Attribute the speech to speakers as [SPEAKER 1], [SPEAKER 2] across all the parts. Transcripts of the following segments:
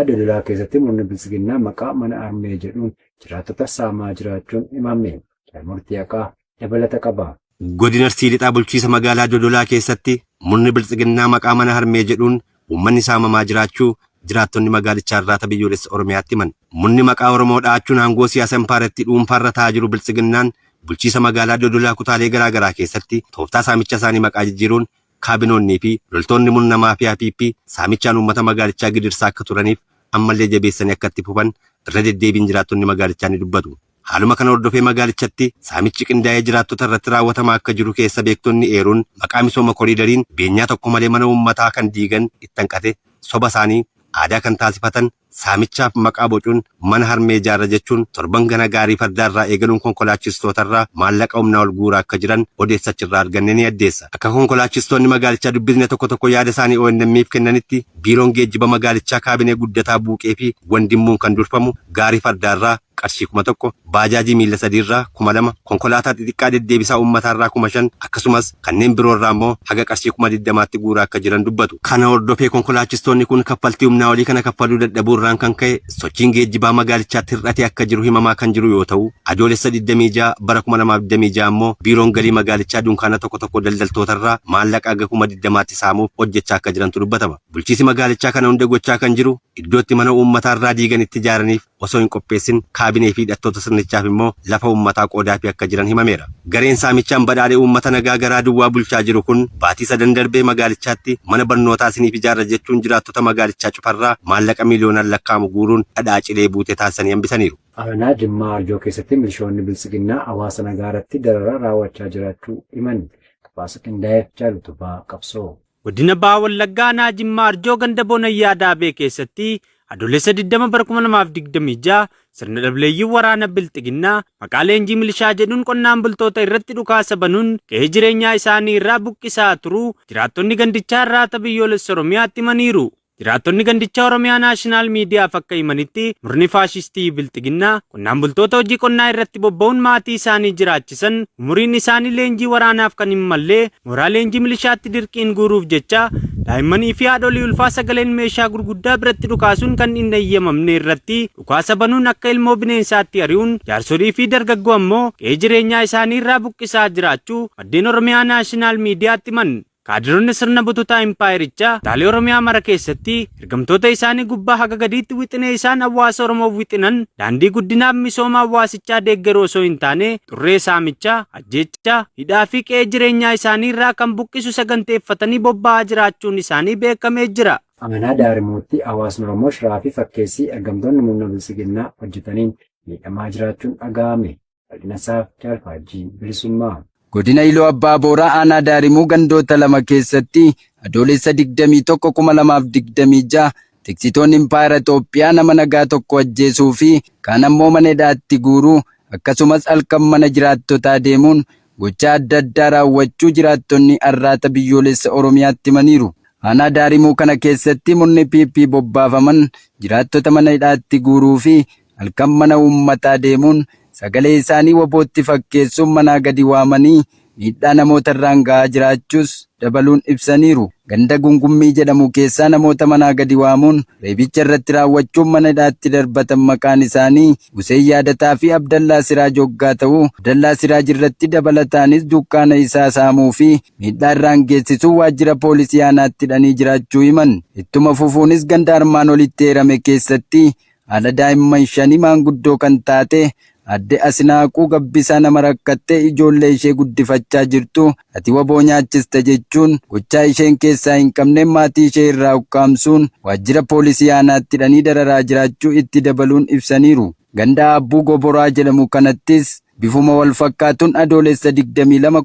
[SPEAKER 1] Magaalaa Dodolaa keessatti murni Biltsiginnaa maqaa mana armee jedhuun jiraattota saamaa jiraachuun himame. Murtii haqaa dabalata qaba.
[SPEAKER 2] Godina Arsii Lixaa bulchiisa magaalaa Dodolaa keessatti murni Biltsiginnaa maqaa mana harmee jedhuun uummanni saamamaa jiraachuu jiraattonni magaalichaa Arraata Biyyoolessa Oromiyaatti himan. Murni maqaa Oromoo dha'achuun aangoo siyaasa impaayerattii dhuunfaarra taa'aa jiru Biltsiginnaan bulchiisa magaalaa Dodolaa kutaalee garaa garaa keessatti tooftaa saamicha isaanii maqaa jijjiiruun kaabinoonnii fi loltoonni murna maafiyaa PP saamichaan uummata magaalichaa gidirsaa akka turaniif ammallee jabeessanii akka itti fufan irra deddeebiin jiraattonni magaalichaa ni dubbatu. Haaluma kana hordofee magaalichatti saamichi qindaa'ee jiraattota irratti raawwatamaa akka jiru keessa beektonni eeruun maqaa misooma koriidariin beenyaa tokko malee mana uummataa kan diigan itti hanqate soba isaanii aadaa kan taasifatan saamichaaf maqaa bocuun mana harmee ijaarra jechuun torban gana gaarii fardaarraa eegaluun konkolaachistootarraa maallaqa humnaa ol guuraa akka jiran odeessachirraa arganne ni addeessa. Akka konkolaachistoonni magaalichaa dubbisne tokko tokko yaada isaanii ONM'if kennanitti biiroon geejjiba magaalichaa kaabinee Guddataa Buuqee fi Wandimmuun kan durfamu gaarii fardaarraa qarshii 1000, baajaajii miila sadiirraa 2000, konkolaataa xixiqqaa deddeebisaa uummataarraa 5000 akkasumas kanneen biroorraa immoo haga qarshii 20,000tti guuraa akka jiran dubbatu. Kana hordofee konkolaachistoonni kun kaffaltii humnaa olii kana kaffaluu dadhabuurraan kan ka'e sochiin geejjibaa magaalichaatti hir'atee akka jiru himamaa kan jiru yoo ta'u, Adoolessa 26 bara 2026 immoo biiroon galii magaalichaa dunkaana tokko tokko daldaltootarraa maallaqa haga 20,000tti saamuuf hojjechaa akka jirantu dubbatama. Bulchiisi magaalichaa kana hunda gochaa kan jiru iddootti mana uummataarraa diigan itti ijaaraniif osoo hin qopheessin kaabinee fi hidhattoota sirnichaaf immoo lafa uummataa qoodaafii akka jiran himameera. Gareen saamichaan badhaadhe uummata nagaa garaa duwwaa bulchaa jiru kun baatii sadan darbee magaalichaatti mana barnootaa isiniif ijaarra jechuun jiraattota magaalichaa cufarraa maallaqa miiliyoonaan lakkaa'amu guuruun dhadhaa cilee buute taasisanii hambisaniiru.
[SPEAKER 1] Aanaa Jimmaa Arjoo keessatti milishoonni Biltsiginnaa hawaasa nagaa irratti dararaa raawwachaa jiraachuu himan. Gabaasa qindaa'eef Jaal Utubaa Qabsoo.
[SPEAKER 3] Godina Baha Wallaggaa Aanaa Jimmaa Arjoo ganda Bonayyaa Daabee keessatti Adoolessa 20 bara 2026 sirna dhableeyyii waraana Bilxiginnaa maqaa leenjii milishaa jedhuun qonnaan bultoota irratti dhukaasa banuun qe'ee jireenyaa isaanii irraa buqqisaa turuu jiraattonni gandichaa Arraata Biyyoolessa Oromiyaatti himaniiru. Jiraattonni gandichaa Oromiyaa Naashinaal Miidiyaaf akka himanitti murni faashistii Bilxiginnaa qonnaan bultoota hojii qonnaa irratti bobba'uun maatii isaanii jiraachisan umuriin isaanii leenjii waraanaaf kan hin mallee mooraa leenjii milishaatti dirqiin guuruuf jecha daa'immanii fi haadholii ulfaa sagaleen meeshaa gurguddaa biratti dhukaasuun kan hin eeyyamamne irratti dhukaasa banuun akka ilmoo bineensaatti ari'uun jaarsolii fi dargaggoo ammoo qe'ee jireenyaa isaanii irraa buqqisaa jiraachuu maddeen Oromiyaa Naashinaal Miidiyaatti himan. Kaadironni sirna bututaa impaayerichaa kutaalee Oromiyaa mara keessatti ergamtoota isaanii gubbaa haga gadiitti wixinee isaan hawaasa Oromoof wixinan daandii guddinaaf misooma hawaasichaa deeggaru osoo hin taane xurree saamichaa, ajjeechaa, hidhaa fi qe'ee jireenyaa isaanii irraa kan buqqisu saganteeffatanii bobba'aa jiraachuun isaanii beekamee jira.
[SPEAKER 1] Aanaa Daarimuutti hawaasni Oromoo shiraa fi fakkeessii ergamtoonni murna Biltsiginnaa hojjetaniin miidhamaa jiraachuun dhaga'ame. Bal'inasaaf Jaal Faajjii Bilisummaa.
[SPEAKER 4] Godina Iluu Abbaa Booraa Aanaa Daarimuu gandoota lama keessatti Adoolessa 21, 2026 tiksitoonni impaayera Itoophiyaa nama nagaa tokko ajjeesuu fi kaan ammoo mana hidhaatti guuruu akkasumas halkan mana jiraattotaa deemuun gochaa adda addaa raawwachuu jiraattonni Arraata Biyyoolessa Oromiyaatti himaniiru. Aanaa Daarimuu kana keessatti murni PP bobbaafaman jiraattota mana hidhaatti guuruu fi halkan mana uummataa deemuun sagalee isaanii wabootti fakkeessuun manaa gadi waamanii miidhaa namoota irraan ga'aa jiraachuus dabaluun ibsaniiru. Ganda Gungummii jedhamu keessaa namoota manaa gadi waamuun reebicha irratti raawwachuun mana hidhaatti darbatan maqaan isaanii Huseen Yaadataa fi Abdallaa Siraaj hoggaa ta'u, Abdallaa Siraaj irratti dabalataanis dukkaana isaa saamuu fi miidhaa irraan geessisuun waajjira poolisii aanaatti hidhanii jiraachuu himan. Ittuma fufuunis ganda armaan olitti eerame keessatti haadha daa'imman shanii maanguddoo kan taate Aadde Asinaaquu Gabbisaa nama rakkattee ijoollee ishee guddifachaa jirtu ati waboo nyaachiste jechuun gochaa isheen keessaa hin qabneen maatii ishee irraa ukkaamsuun waajjira poolisii aanaatti hidhanii dararaa jiraachuu itti dabaluun ibsaniiru. Ganda Aabbuu Goboraa jedhamu kanattis bifuma wal fakkaatuun Adoolessa 22,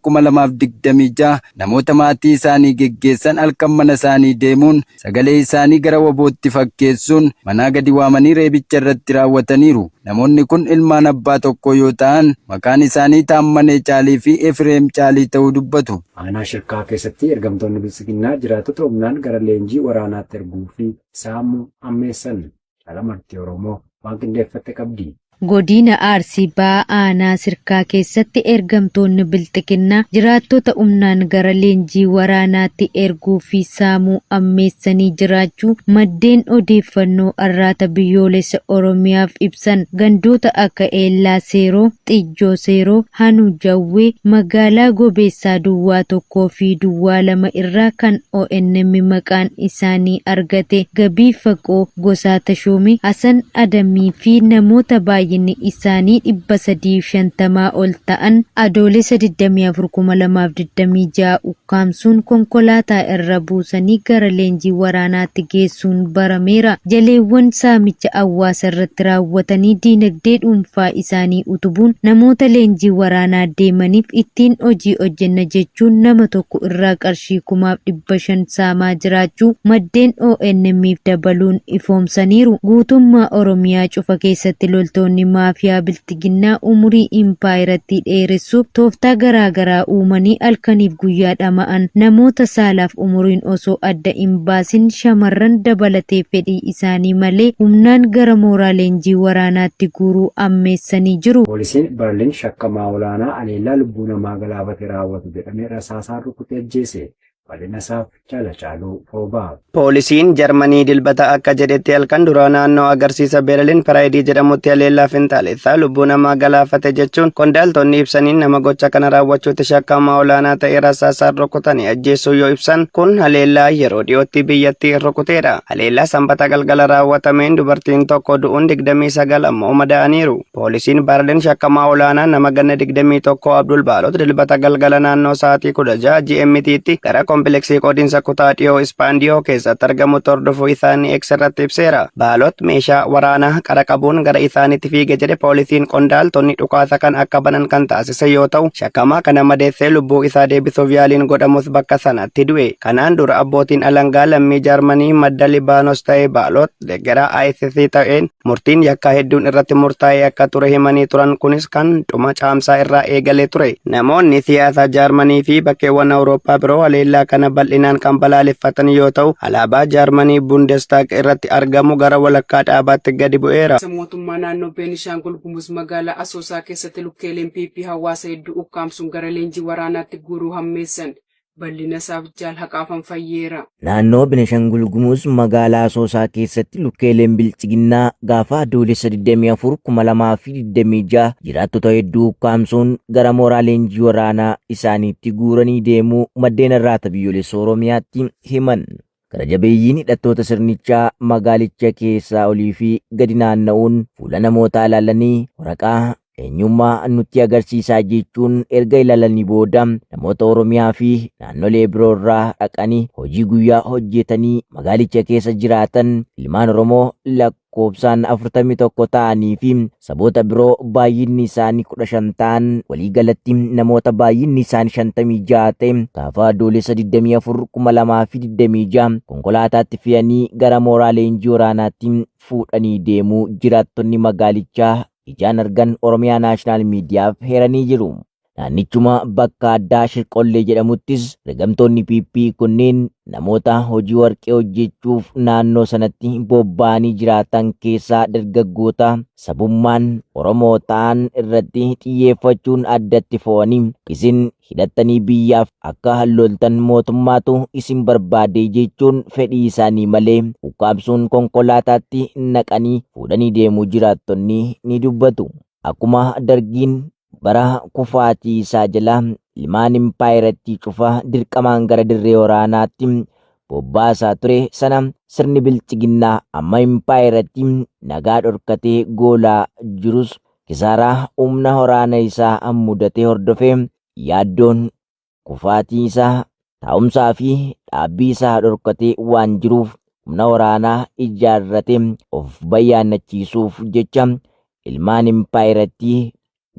[SPEAKER 4] 2026 namoota maatii isaanii geggeessan halkan mana isaanii deemuun sagalee isaanii gara wabootti fakkeessuun manaa gadi waamanii reebicha irratti raawwataniiru. Namoonni kun ilmaan abbaa tokkoo yoo ta'an maqaan isaanii Taammanee Caalii fi Efreem Caalii ta'uu dubbatu.
[SPEAKER 1] Aanaa Shirkaa keessatti ergamtoonni Biltsiginnaa jiraattota humnaan gara leenjii waraanaatti erguu fi saamuu hammeessan. Caala Martii Oromoo waan qindeeffatte qabdi.
[SPEAKER 5] Godiina Arsii Bahaa Aanaa Sirkaa keessatti ergamtoonni Bilxiginnaa jiraattota humnaan gara leenjii waraanaatti erguu fi saamuu ammeessanii jiraachuu maddeen odeeffannoo Arraata Biyyoolessa Oromiyaaf ibsan. Gandoota akka Eellaa Seeroo, Xijjoo Seeroo, Hanuu Jawwee, magaalaa Gobeessaa duwwaa 1 fi duwwaa 2 irraa kan ONM maqaan isaanii argate Gabii Faqoo, Gosaa Tashoomee, Hasan Adamii fi namoota baay'inni isaanii 350 ol ta'an Adoolessa 24, 2026 ukkaamsuun konkolaataa irra buusanii gara leenjii waraanaatti geessuun barameera. Jaleewwan saamicha hawaasa irratti raawwatanii diinagdee dhuunfaa isaanii utubuun namoota leenjii waraanaa deemaniif ittiin hojii hojjenna jechuun nama tokko irraa qarshii 5,500 saamaa jiraachuu maddeen ONM'f dabaluun ifoomsaniiru. Guutummaa Oromiyaa cufa keessatti loltoonni maafiyaa Bilxiginnaa umurii impaayerattii dheeressuuf tooftaa garaa garaa uumanii halkaniif guyyaa dhama'an namoota saalaaf umuriin osoo adda hin baasin shamarran dabalatee fedhii isaanii malee humnaan gara mooraa leenjii waraanaatti guuruu ammeessanii jiru.
[SPEAKER 1] Poolisiin Barliin shakkamaa olaanaa haleellaa lubbuu namaa galaafate raawwate jedhame rasaasaan rukutee ajjeese. Bal'inasaaf Jaal Hacaaluu Roobaa.
[SPEAKER 6] Poolisiin Jarmanii Dilbata akka jedhetti halkan duraa naannoo agarsiisa Berlin Piraayidii jedhamutti haleellaa finxaalessaa lubbuu namaa galaafate jechuun qondaaltonni ibsaniin nama gocha kana raawwachuutti shakkamaa olaanaa ta'e rasaasaan rukutanii ajjeessuu yoo ibsan kun haleellaa yeroo dhiyootti biyyattii rukuteedha. Haleellaa Sanbata galgala raawwatameen dubartiin tokko du'uun 29 ammoo madaa'aniiru. Poolisiin Baarlin shakkamaa olaanaa nama ganna 21 Abdul Baalot Dilbata galgala naannoo sa'aatii 16 GMT'tti gara kompileksii qoodinsa kutaa dhiyoo Ispaandiyoo keessatti argamutti hordofuu isaanii X irratti ibseera. Baalot meeshaa waraanaa qara qabuun gara isaaniitti fiige jedhe poolisiin qondaaltonni dhukaasa kan akka banan kan taasise yoo ta'u, shakkamaa kana madeessee lubbuu isaa deebisuuf yaaliin godhamus bakka sanatti du'e. Kanaan dura abbootiin alangaa lammii Jaarmanii madda Libaanos ta'e Baalot deggeraa ISIS ta'een murtiin yakkaa hedduun irratti murtaa'ee akka ture himanii turan kunis kan dhuma caamsaa irraa eegalee ture. Namoonni siyaasaa Jaarmanii fi bakkeewwan Awurooppaa biroo haleellaa kana bal'inaan kan balaaleffatan yoo ta'u, alaabaa Jaarmanii Bundestag irratti argamu gara walakkaa dhaabaatti gadi bu'eera.
[SPEAKER 7] Mootummaa naannoo Beenishaangul Gumuz magaalaa Asoosaa keessatti lukkeeleen PP hawaasa hedduu ukkaamsuun gara leenjii waraanaatti guuruu hammeessan. Bal'inasaaf Jaal Haqaafan Fayyeera.
[SPEAKER 8] Naannoo Beneshangul Gumuz magaalaa Asoosaa keessatti lukkeeleen Bilxiginnaa gaafa Adoolessa 24, 2026 jiraattota hedduu ukkaamsuun gara mooraa leenjii waraanaa isaaniitti guuranii deemuu maddeen Arraata Biyyoolessa Oromiyaatti himan. Gara jabeeyyiin hidhattoota sirnichaa magaalicha keessaa olii fi gadi naanna'uun fuula namootaa ilaalanii waraqaa eenyummaa nutti agarsiisaa jechuun erga ilaalanii booda namoota Oromiyaa fi naannolee biroo irraa dhaqanii hojii guyyaa hojjetanii magaalicha keessa jiraatan ilmaan Oromoo lakkoofsaan 41 ta'anii fi saboota biroo baay'inni isaanii 15 ta'an waliigalatti namoota baay'inni isaanii 56 ta'e gaafa Adoolessa 24 2026 konkolaataatti fe'anii gara mooraa leenjii waraanaatti fuudhanii deemuu jiraattonni magaalichaa ijaan argan Oromiyaa Naashinaal Miidiyaaf heeranii jiru. Naannichuma bakka addaa Shirqollee jedhamuttis ergamtoonni PP kunneen namoota hojii warqee hojjechuuf naannoo sanatti bobba'anii jiraatan keessaa dargaggoota sabummaan Oromoo ta'an irratti xiyyeeffachuun addatti fo'anii isin hidhattanii biyyaaf akka loltan mootummaatu isin barbaade jechuun fedhii isaanii malee ukkaamsuun konkolaataatti naqanii fuudhanii deemuu jiraattonni ni dubbatu. Akkuma Dargiin bara kufaatii isaa jala ilmaan impaayerattii cufa dirqamaan gara dirree waraanaatti bobbaasaa ture sana sirni bilxiginnaa amma impaayerattii nagaa dhorkatee goolaa jirus kisaaraa humna waraana isaa mudate hordofee yaaddoon kufaatii isaa taa'umsaa fi dhaabbii isaa dhorkatee waan jiruuf humna waraanaa ijaarrate of bayyaannachiisuuf jecha ilmaan impaayerattii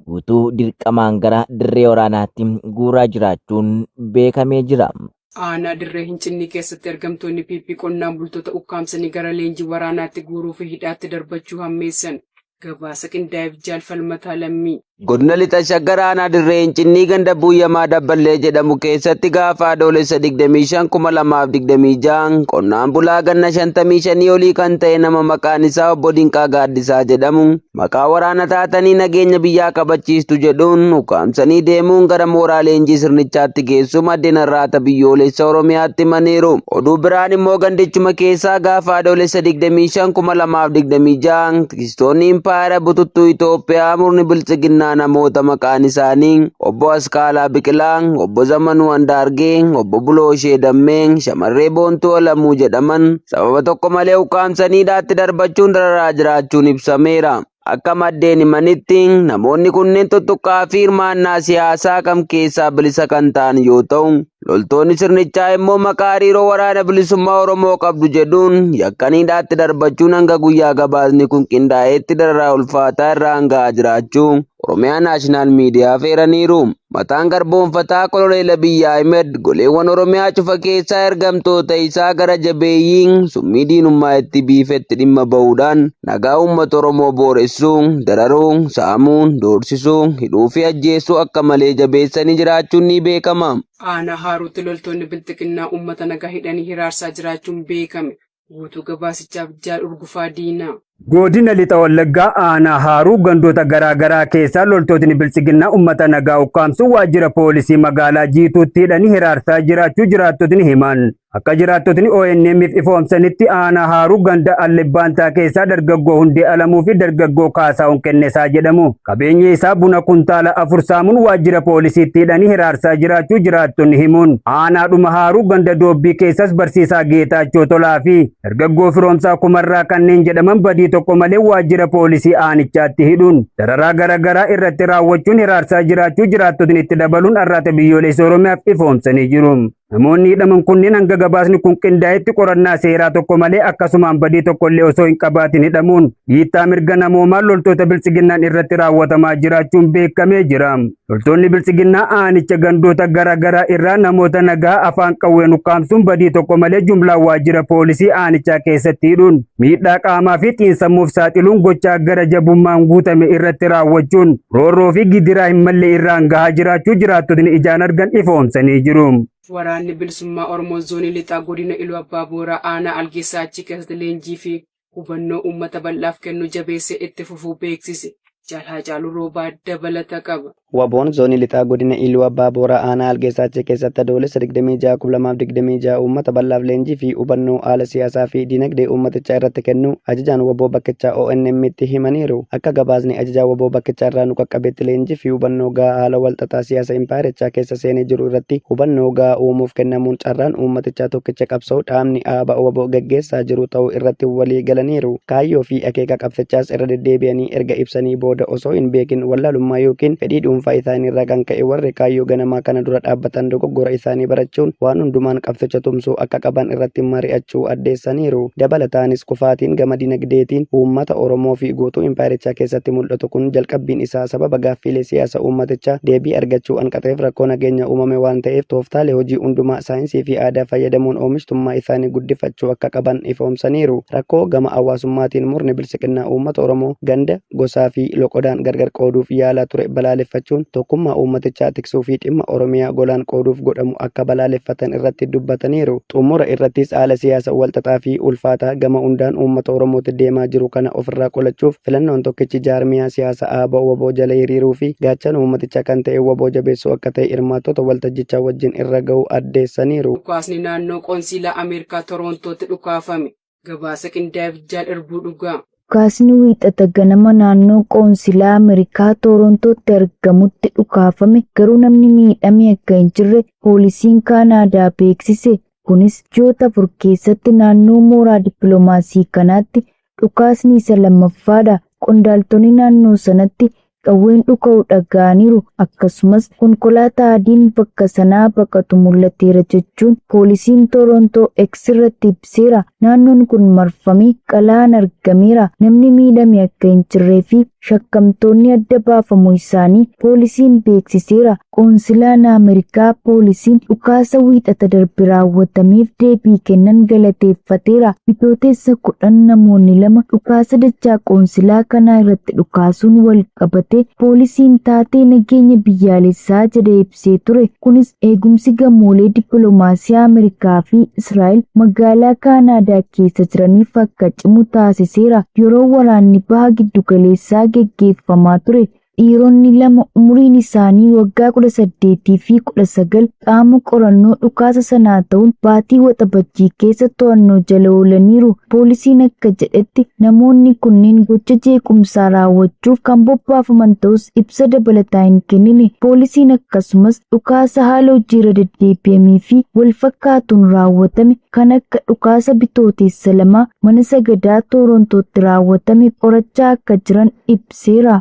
[SPEAKER 8] guutuu dirqamaan gara dirree waraanaatti guuraa jiraachuun beekamee jira.
[SPEAKER 7] Aanaa Dirree Hincinnii keessatti ergamtoonni PP qonnaan bultoota ukkaamsanii gara leenjii waraanaatti guuruu fi hidhaatti darbachuu hammeessan. Gabaasa qindaa'eef Jaal Falmataa Lammii.
[SPEAKER 9] Godina Lixa Shaggar Aanaa Dirree Incinnii ganda Buuyyamaa Dabballee jedhamu keessatti gaafa Adoolessa 25, 2026 qonnaan bulaa ganna 55 olii kan ta'e nama maqaan isaa Obbo Dinqaa Gaaddisaa jedhamu maqaa waraana taatanii nageenya biyyaa kabachiistu jedhuun ukkaamsanii deemuun gara mooraa leenjii sirnichaatti geessuu maddeen Arraata Biyyoolessa Oromiyaatti himaniiru. Oduu biraan immoo gandichuma keessaa gaafa Adoolessa 25, 2026 tiksitoonni impaayera bututtuu Itoophiyaa murni biltsiginnaa namoota maqaan isaanii Obbo Askaalaa Biqilaa, Obbo Zamanuu Andaargee, Obbo Bulooshee Dammee, Shamarree Boontuu Alamuu jedhaman sababa tokko malee ukkaamsanii hidhaatti darbachuun dararaa jiraachuun ibsameera. Akka maddeen himanitti namoonni kunneen tuttuqqaa fi hirmaannaa siyaasaa kam keessaa bilisa kan ta'an yoo ta'u, loltoonni sirnichaa immoo maqaa hariiroo waraana bilisummaa Oromoo qabdu jedhuun yakkanii hidhaatti darbachuun hanga guyyaa gabaasni kun qindaa'eetti dararaa ulfaataa irraan ga'aa jiraachuu Oromiyaa Naashinaal Miidiyaaf eeraniiru. Mataan garboomfataa Koloneel Abiy Ahimed goleewwan Oromiyaa cufa keessaa ergamtoota isaa gara jabeeyyii summii diinummaa itti biifetti dhimma bahuudhaan nagaa uummata Oromoo booressuu, dararuu, saamuu, doorsisuu, hidhuu fi ajjeesuu akka malee jabeessanii jiraachuun ni beekama.
[SPEAKER 7] Aanaa Haaruutti loltoonni Bilxiginnaa uummata nagaa hidhanii hiraarsaa jiraachuun beekame. Guutuu gabaasichaaf Jaal Urgufaa Diinaa.
[SPEAKER 10] Godina Lixa Wallaggaa Aanaa Haaruu gandoota garaa garaa keessaa loltootni Biltsiginnaa uummata nagaa ukkaamsuun waajjira poolisii magaalaa Jiituutti hidhanii hiraarsaa jiraachuu jiraattotni himan. Akka jiraattotni ONM'f ifoomsanitti Aanaa Haaruu ganda Allibbaantaa keessaa dargaggoo Hundee Alamuu fi dargaggoo Kaasaahun Kennesaa jedhamu qabeenya isaa buna kuntaala 4 saamuun waajjira poolisiitti hidhanii hiraarsaa jiraachuu jiraattonni himuun aanaadhuma Haaruu ganda Doobbii keessas barsiisaa Geetaachoo Tolaa fi dargaggoo Firoomsaa Kumarraa kanneen jedhaman badii tokko malee waajjira poolisii aanichaatti hidhuun dararaa garaagaraa irratti raawwachuun hiraarsaa jiraachuu jiraattotni itti dabaluun Arraata Biyyoolessa Oromiyaaf ifoomsanii jiru. Namoonni hidhaman kunneen hanga gabaasni kun qindaa'etti qorannaa seeraa tokko malee akkasumaan badii tokkollee osoo hin qabaatin hidhamuun dhiittaa mirga namoomaa loltoota biltsiginnaan irratti raawwatamaa jiraachuun beekamee jira. Loltoonni biltsiginnaa aanicha gandoota garaa garaa irraa namoota nagaa afaan qawween ukkaamsuun badii tokko malee jumlaan waajjira poolisii aanichaa keessatti hidhuun miidhaa qaamaa fi xiinsammuuf saaxiluun gochaa gara jabummaan guutame irratti raawwachuun roorroo fi gidiraa hin malle irraan gahaa jiraachuu jiraattotni ijaan argan ifoomsanii jiru.
[SPEAKER 7] Waraanni Bilisummaa Oromoo Zoonii Lixaa Godina Iluu Abbaa Booraa Aanaa Algeessaa Achii keessatti leenjii fi hubannoo uummata bal'aaf kennu jabeessee itti fufuu beeksise. Jaal Haacaaluu Roobaa dabalata qaba.
[SPEAKER 6] WBOn Zoonii Lixaa Godina Iluu Abbaa Booraa Aanaa Algeessaachee keessatti Adoolessa 26, 2026 uummata bal'aaf leenjii fi hubannoo haala siyaasaa fi dinagdee uummatichaa irratti kennuu ajajaan wbo bakkichaa ONM'tti himaniiru. Akka gabaasni ajajaa wbo bakkichaa irraa nu qaqqabetti leenjii fi hubannoo gahaa haala wal xaxaa siyaasa impaayerichaa keessa seenee jiru irratti hubannoo gahaa uumuuf kennamuun carraan uummatichaa tokkicha qabsoo dhaabni ABO-wbo gaggeessaa jiru ta'uu irratti walii galaniiru. Kaayyoo fi akeeka qabsichaas irra deddeebi'anii erga ibsanii booda osoo hin beekin wallaalummaa ykn fedhii dhuunfaa isaanii irraa kan ka'e warri kaayyoo ganamaa kana dura dhaabbatan dogoggora isaanii barachuun waan hundumaan qabsicha tumsuu akka qaban irratti mari'achuu addeessaniiru. Dabalataanis kufaatiin gama dinagdeetiin uummata Oromoo fi guutuu impaayerichaa keessatti mul'atu kun jalqabbiin isaa sababa gaaffiilee siyaasa uummatichaa deebii argachuu hanqateef rakkoo nageenya uumame waan ta'eef tooftaalee hojii hundumaa saayinsii fi aadaa fayyadamuun oomishtummaa isaanii guddifachuu akka qaban ifoomsaniiru. Rakkoo gama hawaasummaatiin murni Biltsiqinnaa uummata Oromoo ganda, gosaa fi loqodaan gargar qooduuf yaalaa ture balaaleffachuun tokkummaa uummatichaa tiksuu fi dhimma Oromiyaa golaan qooduuf godhamu akka balaaleffatan irratti dubbataniiru. Xumura irrattis haala siyaasa walxaxaa fi ulfaataa gama hundaan uummata Oromootti deemaa jiru kana ofirraa qolachuuf filannoon tokkichi jaarmiyaa siyaasa ABO-wbo jala hiriiruu fi gaachana uummatichaa kan ta'e wbo jabeessuu akka ta'e hirmaattota waltajjichaa wajjin irra ga'uu addeessaniiru.
[SPEAKER 7] Dhukaasni naannoo Qonsiilaa Ameerikaa Toroontootti dhukaafame. Gabaasa qindaa'eef Jaal Irbuu Dhugaa.
[SPEAKER 11] Dhukaasni Wiixata ganama naannoo Qoonsilaa Ameerikaa Toorontootti argamutti dhukaafame garuu namni miidhame akka hin jirre poolisiin Kaanaadaa beeksise. Kunis ji'oota 4 keessatti naannoo mooraa dippilomaasii kanaatti dhukaasni isa lammaffaadha. Qondaaltonni naannoo sanatti qawween dhuka'u dhaga'aniiru, akkasumas konkolaataa adiin bakka sanaa baqatu mul'ateera jechuun poolisiin Toorontoo X irratti ibseera. Naannoon kun marfamee qala'aan argameera. Namni miidhame akka hin jirree fi shakkamtoonni adda baafamuu isaanii poolisiin beeksiseera. Qoonsilaan Ameerikaa poolisiin dhukaasa Wiixata darbe raawwatameef deebii kennan galateeffateera. Bitootessa 10 namoonni lama dhukaasa dachaa qoonsilaa kanaa irratti dhukaasuun wal qabate poolisiin taatee nageenya biyyaalessaa jedhee ibsee ture. Kunis eegumsi gamoolee dippiloomaasii Ameerikaa fi Israa'el magaalaa Kaanaadaa keessa jiraniif akka cimu taasiseera. Yeroo waraanni baha giddugaleessaa geggeeffamaa ture, dhiironni lama umuriin isaanii waggaa 18 fi 19 qaama qorannoo dhukaasa sanaa ta'uun baatii Waxabajjii keessa to'annoo jala oolaniiru. Poolisiin akka jedhetti namoonni kunneen gocha jeequmsaa raawwachuuf kan bobbaafaman ta'us ibsa dabalataa hin kennine. Poolisiin akkasumas dhukaasa haala hojiirra deddeebi'amee fi wal fakkaatuun raawwatame kan akka dhukaasa Bitootessa 2 mana sagadaa Toorontootti raawwatame qorachaa akka jiran ibseera.